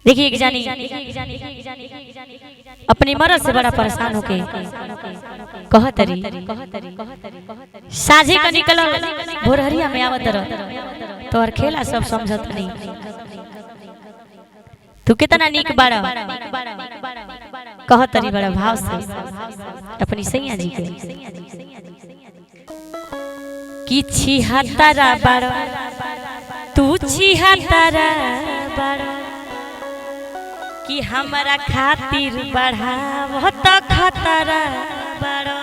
देखिए एक जानी अपनी मरद से बड़ा परेशान होके कहतरी साझे का निकल भोरहरिया में आवत रह तोहर खेला सब समझत नहीं, तू कितना नीक बाड़ा कहतरी बड़ा भाव से अपनी सैया जी के कि छिहत्तरा बाड़ा तू छिहत्तरा बाड़ा कि हमरा खातिर बढ़ावत खतरा बड़ो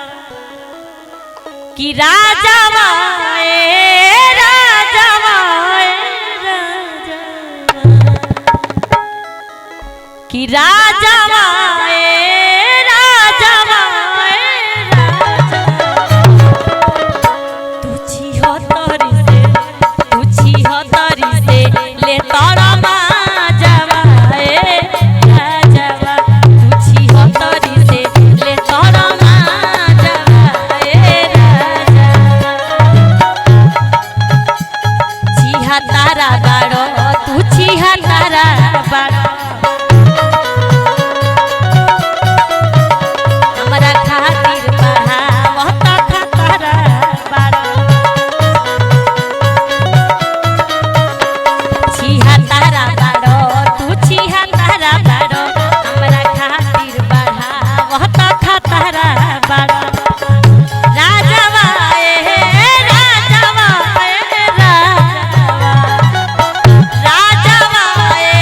कि राजावा ए राजावा ए राजावा कि राजावा ए राजावा ए राजावा तू छिहत्तरी से तू छिहत्तरी से ले तोरा माजावा ए राजावा तू छिहत्तरी से ले तोरा माजावा ए राजावा छिहत्तरा बारो तू छिहत्तरा बारो हमरा खातिर बढ़ावत खतरा बारो छिहत्तरा बारो तू छिहत्तरा बारो हमरा खातिर बढ़ावत खतरा बारो राजावा ए राजावा ए राजावा राजावा ए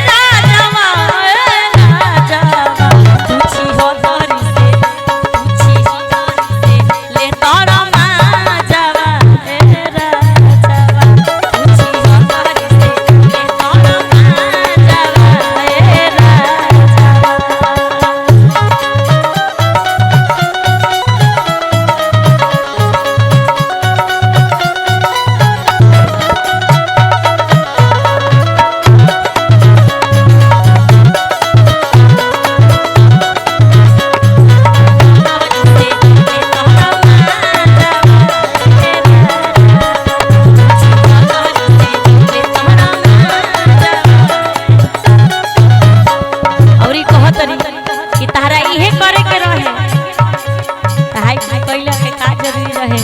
राजावा ए राजावा तू छिहत्तरी से तू छिहत्तरी से ले तोरा माजावा ए राजावा तू छिहत्तरी से ले तोरा माजावा ए राजावा। औरी कहतरी कि तहरा इहे करे के रहे तहाई की कैला के का जरूरी रहे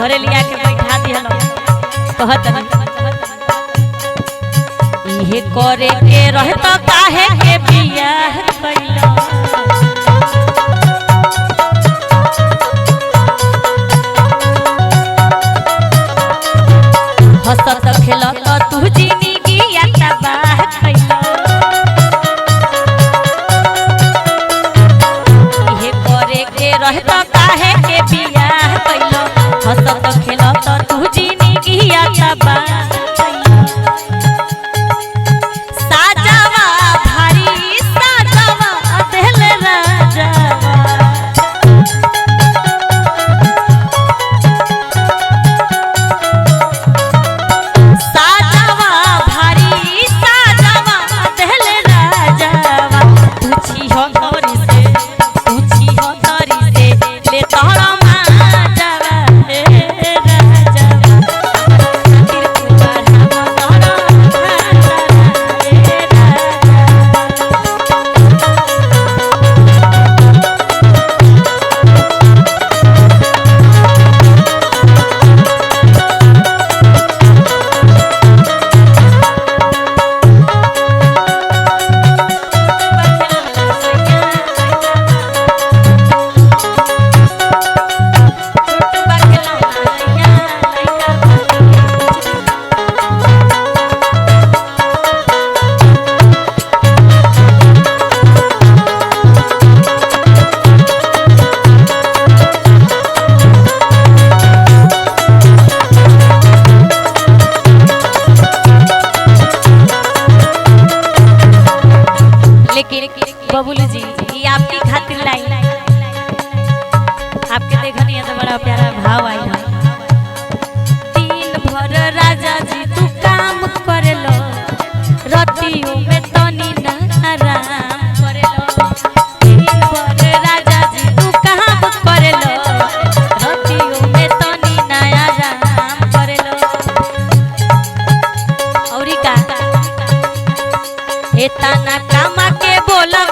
घरे लिया के बैठा दिहल। कहतरी इहे करे के रहे तो काहे के बियाह कैला हसत खेलत तू जिंदगी तबाह कैला इहे करे के रहे तो काहे के बियाह कैला हसत खेलत तू जिंदगी तबाह कैला। साजावा भारी साजावा देला एतना कामा के बोला।